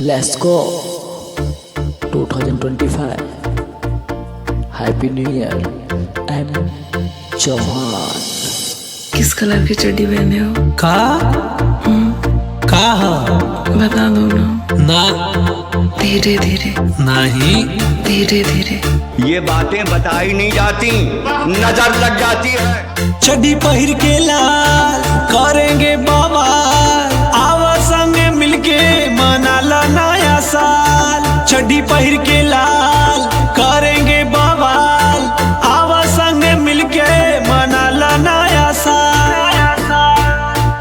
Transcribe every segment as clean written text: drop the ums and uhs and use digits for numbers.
Let's go 2025. Happy new year. M Chauhan. Kiss colour की चड्डी पहने हो? का का ह? बता दो ना। ना। धीरे धीरे। नहीं। धीरे धीरे। ये बातें बताई नहीं जाती, नजर लग जाती है। चड्डी पहिर के लाल करेंगे बाबा, आवा संग मिलके मनाला नया साल। चड्डी पहिर के लाल करेंगे बवाल, आवा संग मिलके मनाला नया साल।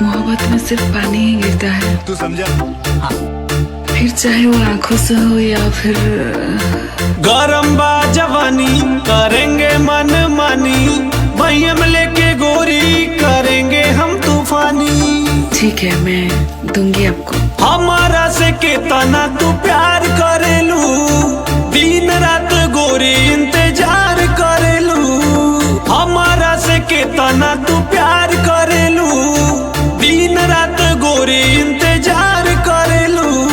मोहब्बत में सिर्फ पानी ही गिरता है, तू समझा? फिर चाहे वो आंखों से हो या फिर गरम बा जवानी करेंगे मन मानी, भैया में लेके गोरी करेंगे हम तूफानी। ठीक है, मैं दूंगी आपको। हमारा से केतना तू प्यार करेलू, दिन रात गोरी इंतजार करेलू। हमारा से केतना तू प्यार करेलू, दिन रात गोरी इंतजार करेलू।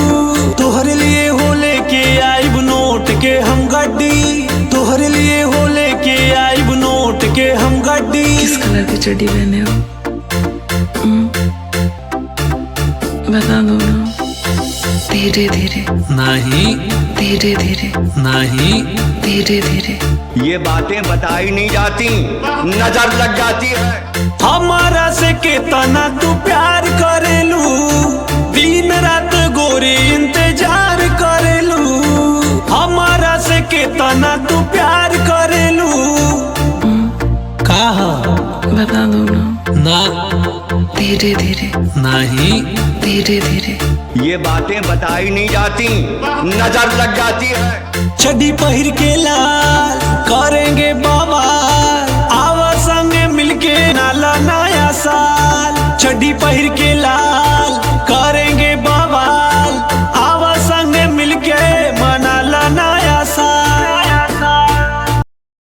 तोहरे लिए हो लेके आइब नोट के हम गड्डी, तोहरे लिए हो लेके आइब नोट के हम गड्डी। किस कलर की चड्डी पहने हो? बता दो ना। धीरे धीरे। नहीं। धीरे धीरे। नहीं। धीरे धीरे। ये बातें बताई नहीं जाती, नजर लग जाती है। हमारा से केतना तू प्यार करेलू, दिन रात गोरी इंतजार करेलू। हमारा से केतना तू प्यार करेलू। का बता दो ना। ना। धीरे धीरे। नहीं। धीरे धीरे। ये बातें बताई नहीं जाती, नजर लग जाती है। चड्डी पहिर के लाल करेंगे बवाल, आवा संग मिलके नाला नया साल। चड्डी पहिर के